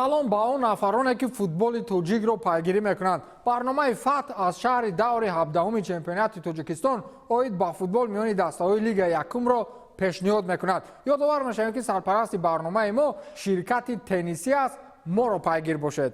Салом ба он нафароне, ки футболи тоҷикро пайгирӣ мекунанд. Барномаи «Фатҳ» аз шаҳри даври 17-уми чемпионати Тоҷикистон оид ба футбол миёни дастаҳои Лигаи якумро пешниҳод мекунад. Ёдовар мешавем, ки сарпарасти барномаи мо ширкати теннисӣ аст. Моро пайгир бошед.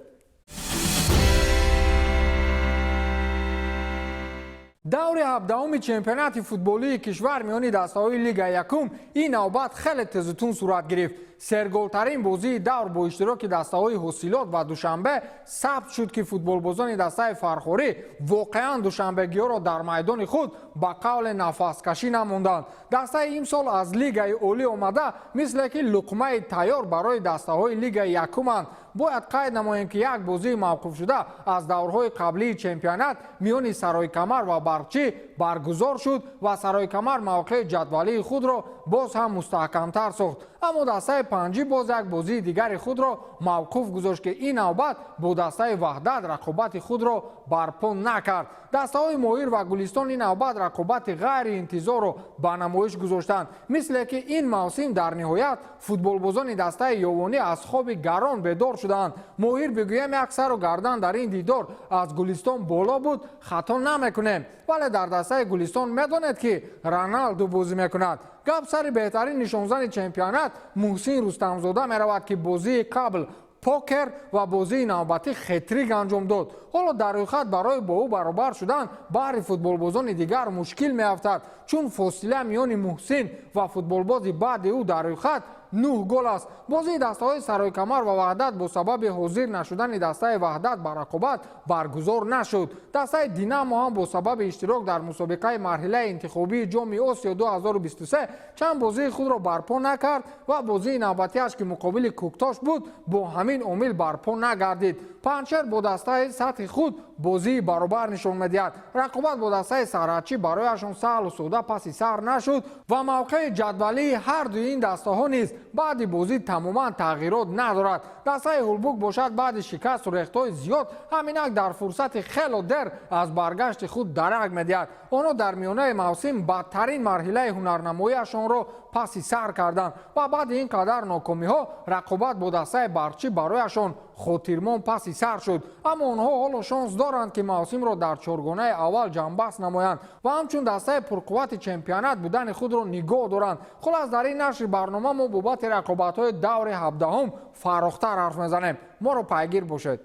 Даври 17-уми чемпионати футболии кишвар миёни дастаҳои Лигаи якум ин навбат хеле тезутун сурат гирифт. Серголтарин бозии давр бо иштироки дастаҳои «Ҳосилот» ва «Душанбе» сабт шуд, ки футболбозони дастаи фархорӣ воқеан душанбегиҳоро дар майдони худ ба қавле нафаскашӣ намонданд. Дастаи имсол аз Лигаи олӣ омада, мисле ки луқмаи тайёр барои дастаҳои Лигаи якуманд. Бояд қайд намоем, ки як бозии мавқуфшуда аз даврҳои қаблии чемпионат миёни «Саройкамар» ва «Барқчӣ» баргузор шуд ва «Саройкамар» мавқеи ҷадвалии худро боз ҳам мустаҳкамтар сохт. Аммо дастаи панҷӣ боз як бозии дигари худро мавқуф гузошт, ки ин навбат бо дастаи «Ваҳдат» рақобати худро барпо накард. Дастаҳои «Моҳир» ва «Гулистон» ин навбат рақобати ғайриинтизорро ба намоиш гузоштанд, мисле ки ин мавсим дар ниҳоят футболбозони дастаи ёвонӣ аз хоби гарон бедор шудаанд. «Моҳир», бигӯем, як сару гардан дар ин дидор аз «Гулистон» боло буд, хато намекунем, вале дар дастаи «Гулистон» медонед, ки Роналду бозӣ мекунад. Гап сари беҳтарин нишонзани чемпионат Муҳсин Рустамзода меравад, ки бозии қабл покер ва бозии навбатӣ хет-трик анҷом дод. Ҳоло дар рӯйхат барои бо ӯ баробар шудан баҳри футболбозони дигар мушкил меафтад, чун фосила миёни Муҳсин ва футболбози баъди ӯ дар рӯйхат нӯҳ гол аст. Бозии дастаҳои «Саройкамар» ва «Ваҳдат» бо сабаби ҳозир нашудани дастаи «Ваҳдат» ба рақобат баргузор нашуд. Дастаи «Динамо» ҳам бо сабаби иштирок дар мусобиқаи марҳилаи интихобии Ҷоми Осиё 2023 чанд бозии худро барпо накард ва бозии навбатиаш, ки муқобили «Кӯктош» буд, бо ҳамин омил барпо нагардид. «Панҷшер» бо дастаи сатҳи худ бозии баробар нишон медиҳад. Рақобат бо дастаи сарҳадчӣ барояшон саҳлу сода паси сар нашуд ва мавқеи ҷадвалии ҳардуи ин дастаҳо низ баъди бозӣ тамоман тағйирот надорад. Дастаи «Ҳулбук» бошад, баъди шикасту рехтҳои зиёд ҳаминак дар фурсати хело дер аз баргашти худ дарак медиҳад. Онҳо дар миёнаи мавсим бадтарин марҳилаи ҳунарнамоиашонро паси сар карданд ва баъди ин қадар нокомиҳо рақобат бо дастаи «Барқчӣ» барояшон хотирмон паси сар шуд. Аммо онҳо ҳоло шонс доранд, ки мавсимро дар чоргонаи аввал ҷамъбаст намоянд ва ҳамчун дастаи пурқуввати чемпионат будани худро нигоҳ доранд. Хулас, дар ин нашри барнома мо бобати рақобатҳои даври 17-ум фарохтар ҳарф мезанем. Моро пайгир бошед.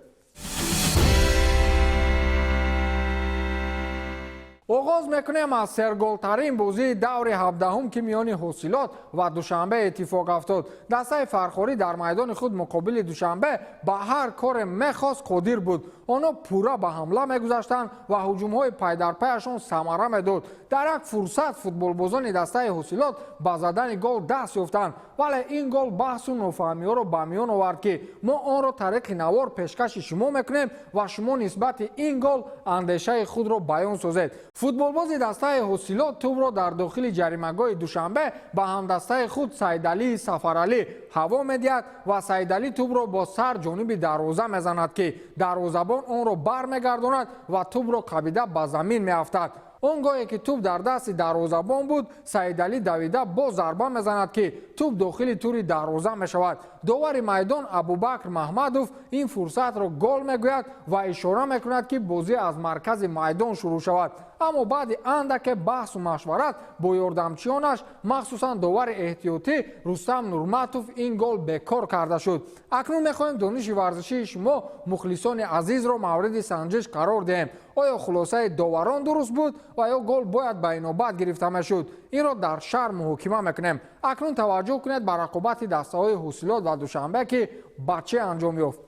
Оғоз мекунем аз серголтарин бозии даври 17-ум, ки миёни «Ҳосилот» ва «Душанбе» иттифоқ афтод. Дастаи фархорӣ дар майдони худ муқобили «Душанбе» ба ҳар коре мехост қодир буд. Онҳо пурра ба ҳамла мегузаштанд ва ҳуҷумҳои пайдарпайашон самара медод. Дар як фурсат футболбозони дастаи «Ҳосилот» ба задани гол даст ёфтанд, вале ин гол баҳсу нофаҳмиҳоро ба миён овард, ки мо онро тариқи навор пешкаши шумо мекунем ва шумо нисбати ин гол андешаи худро баён созед. Футболбози дастаи «Ҳосилот» тӯбро дар дохили ҷаримагоҳи «Душанбе» ба ҳамдастаи худ Саидалии Сафаралӣ ҳаво медиҳад ва Саидалӣ тӯбро бо сар ҷониби дарвоза мезанад, ки дарвозабон онро бармегардонад ва тӯбро қабида ба замин меафтад. Он гоҳе ки тӯб дар дасти дарвозабон буд, Саидалӣ давида боз зарба мезанад, ки тӯб дохили тури дарвоза мешавад. Довари майдон Абубакр Маҳмадов ин фурсатро гол мегӯяд ва ишора мекунад, ки бозӣ аз маркази майдон шурӯъ шавад. Аммо баъди андаке баҳсу машварат бо ёрдамчиёнаш, махсусан довари эҳтиётӣ Рустам Нурматов, ин гол бекор карда шуд. Акнун мехоҳем дониши варзишии шумо, мухлисони азизро, мавриди санҷиш қарор диҳем. Оё хулосаи доварон дуруст буд ва ё гол бояд ба инобат гирифта мешуд? Инро дар шаҳр муҳокима мекунем. Акнун таваҷҷӯҳ кунед ба рақобати дастаҳои «Ҳосилот» ва «Душанбе», ки ба чӣ анҷом ёфт.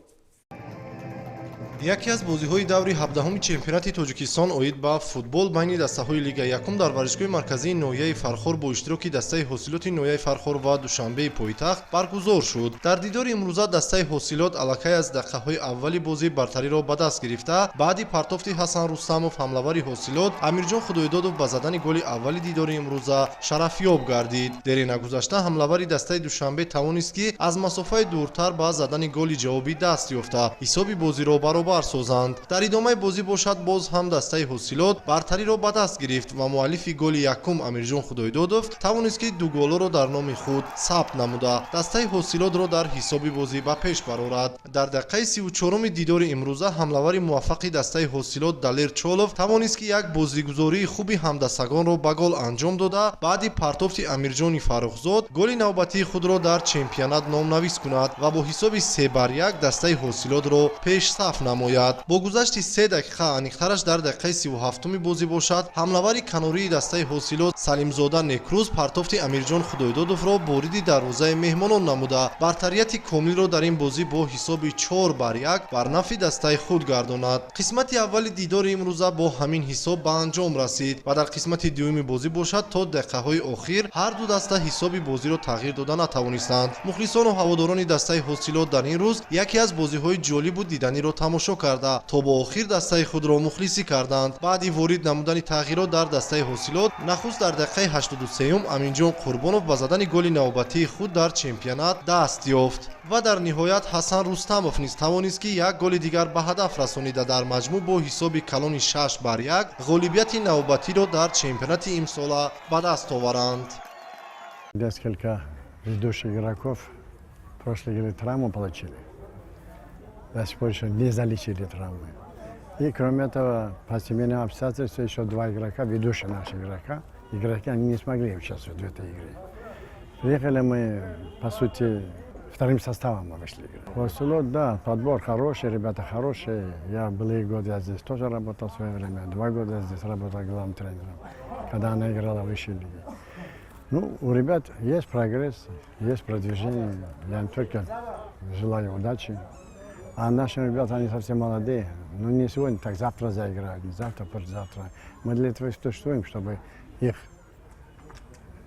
Яке аз бозиҳои даври 17-уми чемпионати Тоҷикистон оид ба футбол байни дастаҳои Лигаи якум дар варзишгоҳи марказии ноҳияи Фархор бо иштироки дастаи «Ҳосилоти» ноҳияи Фархор ва «Душанбеи» пойтахт баргузор шуд. Дар дидори имрӯза дастаи «Ҳосилот» аллакай аз дақиқаҳои аввали бозӣ бартариро ба даст гирифта, баъди партофти Ҳасан Рустамов ҳамлавари «Ҳосилот» Амирҷон Худоидодов ба задани голи аввали дидори имрӯза шарафёб гардид. Дере нагузашта ҳамлавари дастаи «Душанбе» тавонист, ки аз масофаи дуртар ба задани голи ҷавобӣ даст ёфта, ҳисоби бозиро баробар баробар созанд. Дар идомаи бозӣ бошад, боз ҳам дастаи Ҳосилот бартариро ба даст гирифт ва муаллифи голи якум Амирҷон Худойдодов тавонист, ки ду голоро дар номи худ сабт намуда, дастаи Ҳосилотро дар ҳисоби бозӣ ба пеш барорад. Дар дақиқаи 34-уми дидори имрӯза ҳамлавари муваффақи дастаи Ҳосилот Далер Чолов тавонист, ки як бозигузории хуби ҳамдастагонро ба гол анҷом дода, баъди партофти Амирҷони Фаррухзод голи навбатии худро дар чемпионат номнавис кунад ва бо ҳисоби 3-1 дастаи Ҳосилотро пешсаф намояд. Бо гузашти 3 дақиқа, аниқтараш дар дақиқаи 37-уми бозӣ бошад, ҳамлавари канории дастаи Ҳосилот Салимзода Некрӯз партофти Амирҷон Худойдодовро вориди дарвозаи меҳмонон намуда, бартарияти комилро дар ин бозӣ бо ҳисоби 4-1 бар нафъи дастаи худ гардонад. Қисмати аввали дидори имрӯза бо ҳамин ҳисоб ба анҷом расид ва дар қисмати дуюми бозӣ бошад, то дақиқаҳои охир ҳар ду даста ҳисоби бозиро тағйир дода натавонистанд. Мухлисону ҳаводорони дастаи Ҳосилот дар ин рӯз яке аз бозиҳои ҷолибу диданиро тамошо карда, то бо охир дастаи худро мухлисӣ карданд. Баъди ворид намудани тағйирот дар дастаи Ҳосилот нахуст дар дақиқаи 83-юм Аминҷон Қурбонов ба задани голи навбатии худ дар чемпионат даст ёфт ва дар ниҳоят Ҳасан Рустамов низ тавонист, ки як голи дигар ба ҳадаф расонида, дар маҷмӯъ бо ҳисоби калони 6-1 ғолибияти навбатиро дар чемпионати имсола ба даст оваранд. Несколько ведущих игроков в прошлой игре травму получили. До сих пор еще не залечили травмы. И кроме этого, по семейным обстоятельствам еще два игрока, ведущие наши игроки, они не смогли участвовать в этой игре. Приехали мы, по сути, вторым составом мы вышли играть. Хосилот, да, подбор хороший, ребята хорошие. Я былые годы я здесь тоже работал в свое время. 2 года я здесь работал главным тренером, когда она играла в высшей лиге. Ну, у ребят есть прогресс, есть продвижение. Я им только желаю удачи. А наши ребята, они совсем молодые. Ну, не сегодня, так завтра заиграют, не завтра, послезавтра. Мы для этого и существуем, чтобы их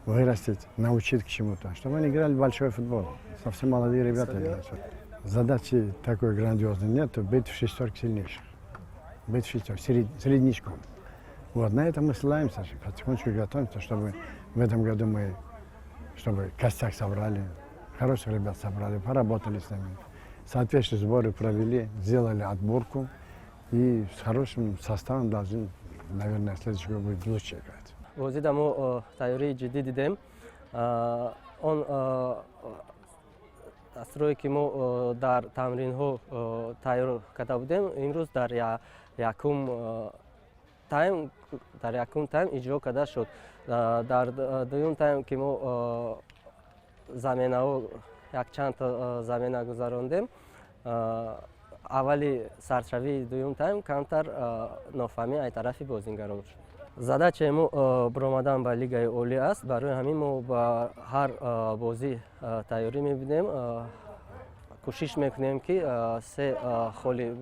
вырастить, научить к чему-то, чтобы они играли в большой футбол. Совсем молодые ребята играют. Задачи такой грандиозной нет, быть в шестерке сильнейших. Быть в шестерке, среднячком. Вот, на это мы ссылаемся, потихонечку готовимся, чтобы в этом году мы, чтобы костяк собрали, хороших ребят собрали, поработали с ними. Соответствующие сборы провели, сделали отборку и с хорошим составом должны, наверное, следующий год будет лучше играть. Бозида мо тайёрии ҷиддӣ дидем. Он дастурое ки мо дар тамринҳо тайёр карда будем, имрӯз дар якум тайм иҷро карда шуд. Дар дуюм тайм, ки мо заменаҳо, якчанд замена гузарондем, аввали саршавии дуюм тайм камтар нофаҳмӣ аз тарафи бозингарон шуд. Задачаи мо баромадан ба Лигаи Олӣ аст. Барои ҳамин мо ба ҳар бозӣ тайёрӣ мебинем, кӯшиш мекунем, ки се холи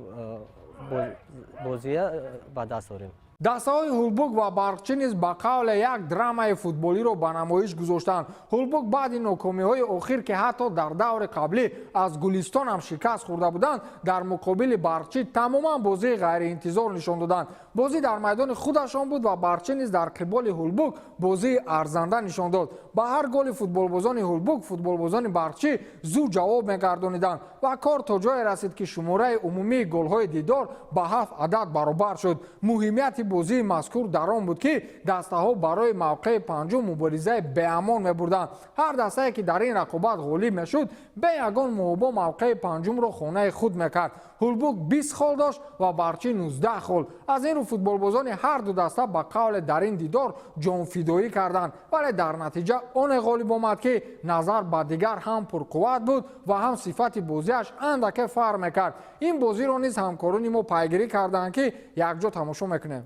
бозия ба даст орем. Дастаҳои Ҳулбук ва Барқчӣ низ ба қавле як драмаи футболиро ба намоиш гузоштанд. Ҳулбук баъди нокомиҳои охир, ки ҳатто дар даври қаблӣ аз Гулистон ҳам шикаст хӯрда буданд, дар муқобили Барқчӣ тамоман бозии ғайриинтизор нишон доданд. Бозӣ дар майдони худашон буд ва Барқчӣ низ дар қиболи Ҳулбук бозии арзанда нишон дод. Ба ҳар голи футболбозони Ҳулбук футболбозони Барқчӣ зуд ҷавоб мегардониданд ва кор то ҷое расид, ки шумораи умумии голҳои дидор ба ҳафт адад баробар шуд. Муҳимияти бозии мазкур дар он буд, ки дастаҳо барои мавқеи панҷум муборизаи беамон мебурданд. Ҳар дастае, ки дар ин рақобат ғолиб мешуд, бе ягон муҳобо мавқеи панҷумро хонаи худ мекард. Ҳулбук 20 хол дошт ва Барқчӣ 19 хол. Аз ин рӯ футболбозони ҳар ду даста ба қавле дар ин дидор ҷонфидоӣ карданд, вале дар натиҷа оне ғолиб омад, ки назар ба дигар ҳам пурқувват буд ва ҳам сифати бозиаш андаке фарқ мекард. Ин бозиро низ ҳамкорони мо пайгирӣ карданд, ки якҷо тамошо мекунем.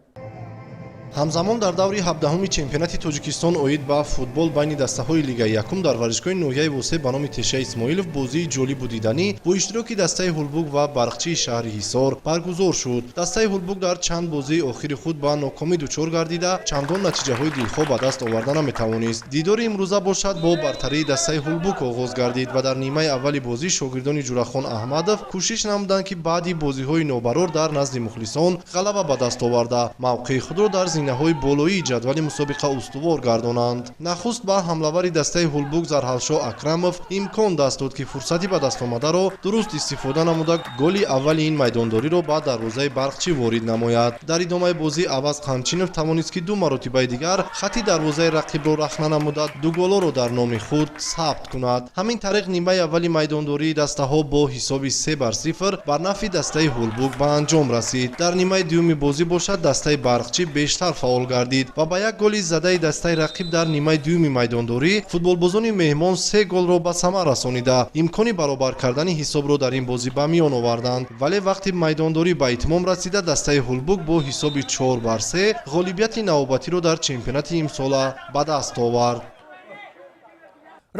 Ҳамзамон дар даври 17-уми чемпионати Тоҷикистон оид ба футбол байни дастаҳои Лигаи якум дар варзишгоҳи ноҳияи Восеъ ба номи Теша Исмоилов бозии ҷолибу диданӣ бо иштироки дастаи Ҳулбук ва Барқчии шаҳри Ҳисор баргузор шуд. Дастаи Ҳулбук дар чанд бозии охири худ ба нокомӣ дучор гардида, чандон натиҷаҳои дилхоҳ ба даст оварда наметавонист. Дидори имрӯза бошад, бо бартарии дастаи Ҳулбук оғоз гардид ва дар нимаи аввали бозӣ шогирдони Ҷурахон Аҳмадов кӯшиш намуданд, ки баъди бозиҳои нобарор дар назди мухлисон ғалаба ба даст оварда, мавқеи худро дар зинаҳои болоии ҷадвали мусобиқа устувор гардонанд. Нахуст ба ҳамлавари дастаи Ҳулбук Зарҳалшо Акрамов имкон даст дод, ки фурсати ба даст омадаро дуруст истифода намуда голи аввали ин майдондориро ба дарвозаи Барқчӣ ворид намояд. Дар идомаи бозӣ Аваз Қамчинов тавонист, ки ду маротибаи дигар хати дарвозаи рақибро рахна намуда ду голоро дар номи худ сабт кунад. Ҳамин тариқ нимаи аввали майдондории дастаҳо бо ҳисоби 3-0 бар нафъи дастаи Ҳулбук ба анҷом расид. Дар нимаи дуюми бозӣ бошад, дастаи Барқчӣ бештар фаъол гардид ва ба як голи задаи дастаи рақиб дар нимаи дуюми майдондорӣ футболбозони меҳмон се голро ба самар расонида имкони баробар кардани ҳисобро дар ин бозӣ ба миён оварданд. Вале вақти майдондорӣ ба итмом расида дастаи Ҳулбук бо ҳисоби 4-3 ғолибияти навбатиро дар чемпионати имсола ба даст овард.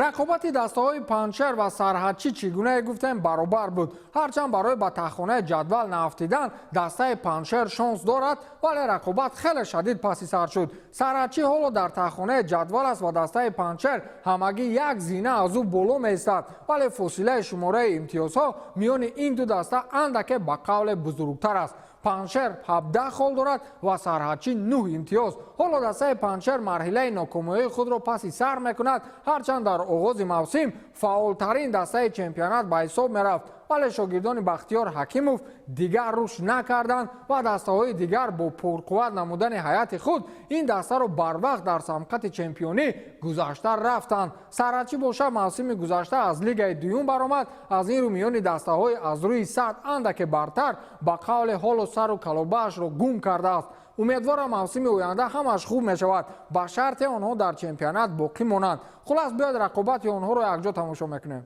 Рақобати дастаҳои Панҷшер ва Сарҳадчӣ чӣ гунае гуфтем баробар буд. Ҳарчанд барои ба таҳхонаи ҷадвал наафтидан дастаи Панҷшер шонс дорад, вале рақобат хеле шадид паси сар шуд. Сарҳадчӣ ҳоло дар таҳхонаи ҷадвал аст ва дастаи Панҷшер ҳамагӣ як зина аз ӯ боло меистад, вале фосилаи шумораи имтиёзҳо миёни ин ду даста андаке ба қавле бузургтар аст. Панҷшер 17 хол дорад ва Сарҳадчӣ 9 имтиёз. Ҳоло дастаи Панҷшер марҳилаи нокомиҳои худро паси сар мекунад. Ҳарчанд дар оғози мавсим фаъолтарин дастаи чемпионат ба ҳисоб мерафт, вале шогирдони Бахтиёр Ҳакимов дигар рушд накарданд ва дастаҳои дигар бо пурқувват намудани ҳайати худ ин дастаро барвақт дар самқати чемпионӣ гузашта рафтанд. Сарҳадчӣ боша мавсими гузашта аз лигаи дуюм баромад. Аз ин рӯ миёни дастаҳои аз рӯи сад андаке бартар ба қавле ҳоло сару калобаашро гум кардааст. Умедворам мавсими оянда ҳамаш хуб мешавад, ба шарте онҳо дар чемпионат боқӣ монанд. Хулас, биёед рақобати онҳоро якҷо тамошо мекунем.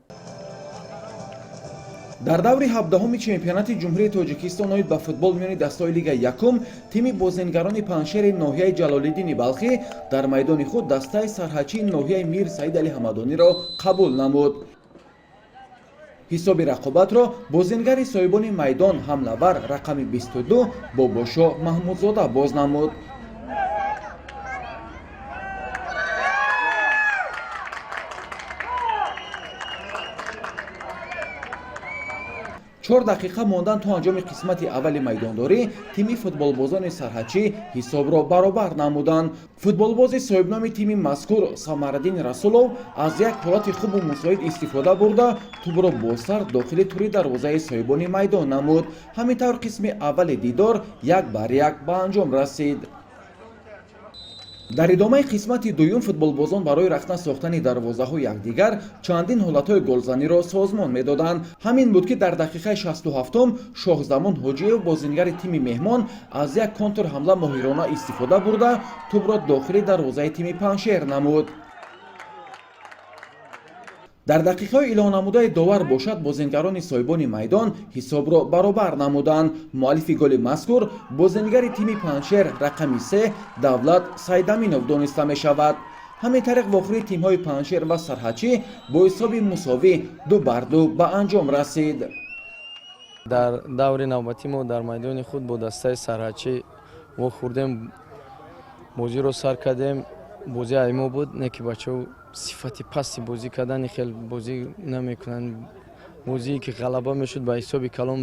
Дар даври 17-уми чемпионати Ҷумҳурии Тоҷикистон оид ба футбол миёни дастаҳои Лигаи якум тими бозингарони Панҷшери ноҳияи Ҷалолиддини Балхӣ дар майдони худ дастаи Сарҳадчии ноҳияи Мир Саид Али Ҳамадониро қабул намуд. Ҳисоби рақобатро бозингари соҳибони майдон ҳамлавар рақами 22 Бобошо Маҳмудзода боз намуд. Чор дақиқа мондан то анҷоми қисмати аввали майдондорӣ тими футболбозони Сарҳадчӣ ҳисобро баробар намуданд. Футболбози соҳибноми тими мазкур Самараддин Расулов аз як ҳолати хубу мусоид истифода бурда тӯбро бо сар дохили тури дарвозаи соҳибони майдон намуд. Ҳамин тавр қисми аввали дидор 1-1 ба анҷом расид. Дар идомаи қисмати дуюм футболбозон барои рахна сохтани дарвозаҳои якдигар чандин ҳолатҳои голзаниро созмон медоданд. Ҳамин буд, ки дар дақиқаи 67-ум Шоҳзамон Ҳоҷиев бозингари тими меҳмон аз як контрҳамла моҳирона истифода бурда тӯбро дохили дарвозаи тими Панҷшер намуд. Дар дақиқаҳои илоннамудаи довар бошад бозингарони соҳибони майдон ҳисобро баробар намуданд. Муаллифи голи мазкур бозингари тими Панҷшер рақами 3 Давлат Сайдаминов дониста мешавад. Ҳамин тариқ вохӯрии тимҳои Панҷшер ва Сарҳадчӣ бо ҳисоби мусовӣ 2-2 ба анҷом расид. Дар даври навбатӣ мо дар майдони худ бо дастаи Сарҳадчӣ вохӯрдем, бозиро сар кардем. Бозӣ аймо буд, не ки бачаҳо сифати пасти бозӣ кардани хел бозӣ намекунанд. Бозие ки ғалаба мешуд ба ҳисоби калон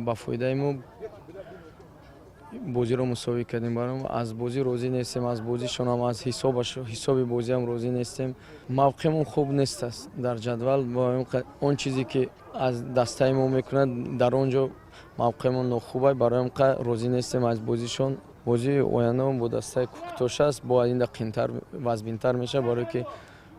ба фоидаи мо бозиро мусовӣ кардем. Барои аз бозӣ розӣ нестем, аз бозишонам, аз ҳисоби бозиам розӣ нестем. Мавқеъмон хуб нест аст дар ҷадвал. Он чизе ки аз дастаи мо мекунад дар он ҷо мавқеъмон нохуб, барои розӣ нестем аз бозишон. Бозии ояндамо бо дастаи Кӯктош аст, бо инда қинтар вазбинтар мешавад, барое ки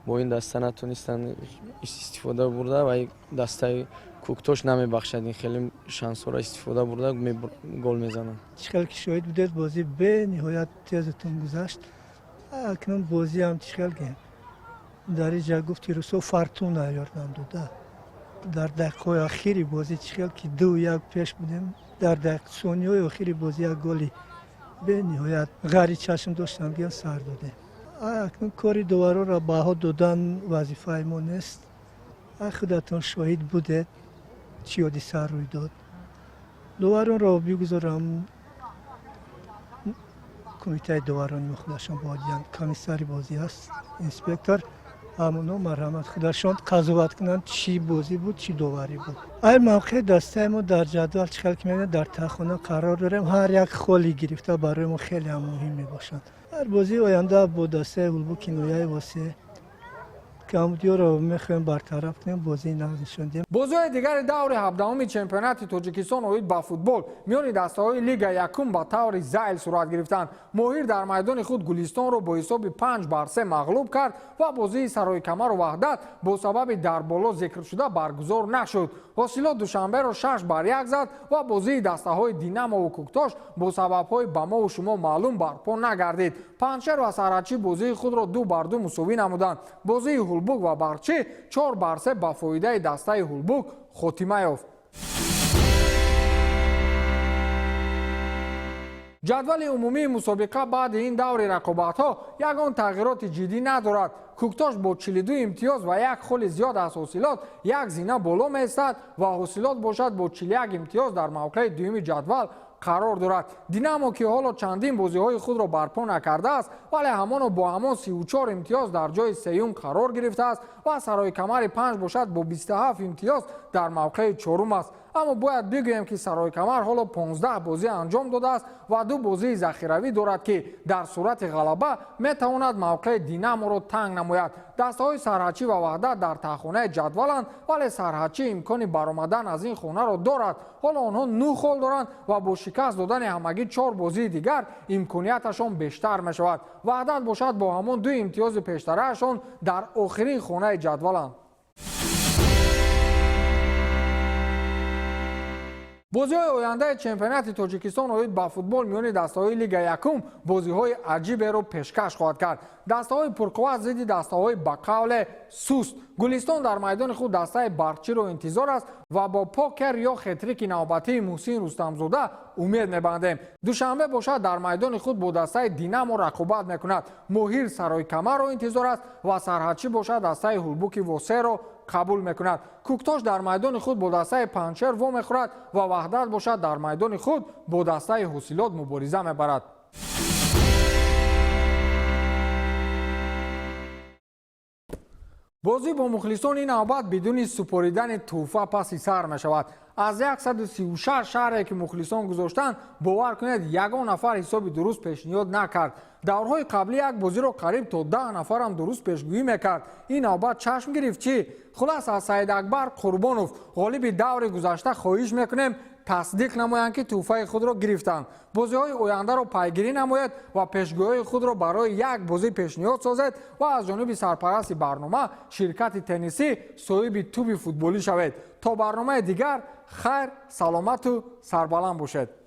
бо ин даста натонистанд истифода бурда ва дастаи Кӯктош намебахшад ин хеле шансҳоро истифода бурда гол мезанад. Чӣ хел ки шоҳид будед, бозӣ бениҳоят тезутун гузашт. Акнун бозиам чӣ хел ки дар инҷа гуфти русо фортуна ёрдам дода. Дар дақиқаҳои охири бозӣ чӣ хел ки 2-1 пеш будем, дар сониҳои охири бозӣ як голи бениҳоят ғайри чашм доштам ки сар додем. Акнун кори довароро баҳо додан вазифаи мо нест. Худатон шоҳид будед чӣ ҳодиса рӯй дод. Доваронро бигузорам кумитаи доварони мо худашон бояд, комиссари бозӣ аст, инспектор. Ҳамоно марҳамат, худашон қазоват кунанд, чӣ бозӣ буд, чӣ доварӣ буд. Ай мавқеи дастаи мо дар ҷадвал чӣ хел ки мебинед, дар таҳхона қарор дорем. Ҳар як холи гирифта барои мо хеле ҳам муҳим мебошад. Дар бозии оянда бо дастаи Ҳулбуки ноҳияи Восеъ камбудиёро мехоҳем бартараф кунем, бозии нағз нишон диҳем. Бозиҳои дигари даври 17-уми чемпионати Тоҷикистон оид ба футбол миёни дастаҳои Лига якум ба таври зайл сурат гирифтанд. Моҳир дар майдони худ Гулистонро бо ҳисоби 5-3 мағлуб кард ва бозии Сарои Камару Ваҳдат бо сабаби дар боло зикршуда баргузор нашуд. Ҳосилот Душанберо 6-1 зад ва бозии дастаҳои Динамову Куктош бо сабабҳои ба мову шумо маълум барпо нагардид. Панҷшер ва Сарҳадчӣ бозии худро 2-2 мусовӣ намуданд. Бозии Ҳулбук ва Барқчӣ 4-3 ба фоидаи дастаи Ҳулбук хотима ёфт. Ҷадвали умумии мусобиқа баъди ин даври рақобатҳо ягон тағйироти ҷиддӣ надорад. Куктош бо 42 имтиёз ва як холи зиёд аз Ҳосилот як зина боло меистад ва Ҳосилот бошад бо 41 имтиёз дар мавқеи дуюми ҷадвал қарор дорад. Динамо, ки ҳоло чандин бозиҳои худро барпо накардааст, вале ҳамоно бо ҳамон 34 имтиёз дар ҷои сеюм қарор гирифтааст ва Сарои Камари панҷ бошад бо 27 имтиёз дар мавқеи чорум аст. Аммо бояд бигӯем, ки Сарои Камар ҳоло 15 бозӣ анҷом додааст ва ду бозии захиравӣ дорад, ки дар сурати ғалаба метавонад мавқеи Динаморо танг намояд. Дастаҳои Сарҳадчӣ ва Ваҳдат дар таҳхонаи ҷадваланд, вале Сарҳадчӣ имкони баромадан аз ин хонаро дорад. Ҳоло онҳо нӯ хол доранд ва бо шикаст додани ҳамагӣ чор бозии дигар имконияташон бештар мешавад. Ваҳдат бошад бо ҳамон ду имтиёзи пештараашон дар охирин хонаи ҷадваланд. Бозиҳои ояндаи чемпионати Тоҷикистон оид ба футбол миёни дастаҳои Лига якум бозиҳои аҷиберо пешкаш хоҳад кард. Дастаҳои пурқувват зидди дастаҳои ба қавле суст. Гулистон дар майдони худ дастаи Барқчиро интизор аст ва бо покер ё хетрики навбатии Муҳсин Рустамзода умед мебандем. Душанбе бошад дар майдони худ бо дастаи Динамо рақобат мекунад. Моҳир Сарои Камарро интизор аст ва Сарҳадчӣ бошад дастаи Ҳулбуки Восеъро қабул мекунад. Куктош дар майдони худ бо дастаи Панҷшер вомехӯрад ва Ваҳдат бошад дар майдони худ бо дастаи Ҳосилот мубориза мебарад. Бозӣ бо мухлисон ин навбат бидуни супоридани тӯҳфа паси сар мешавад. Аз 136 шаҳре, ки мухлисон гузоштанд, бовар кунед, ягон нафар ҳисоби дуруст пешниҳод накард. Даврҳои қаблӣ як бозиро қариб то 10 нафарам дуруст пешгӯӣ мекард. Ин навбат чашм гирифт чӣ? Хулас, аз Саидакбар Қурбонов, ғолиби даври гузашта, хоҳиш мекунем, тасдиқ намоянд, ки тӯҳфаи худро гирифтанд. Бозиҳои ояндаро пайгирӣ намоед ва пешгӯиҳои худро барои як бозӣ пешниҳод созед ва аз ҷониби сарпарасти барнома, ширкати теннисӣ, соҳиби тӯби футболӣ шавед. То барномаи дигар хайр, саломату сарбаланд бошед.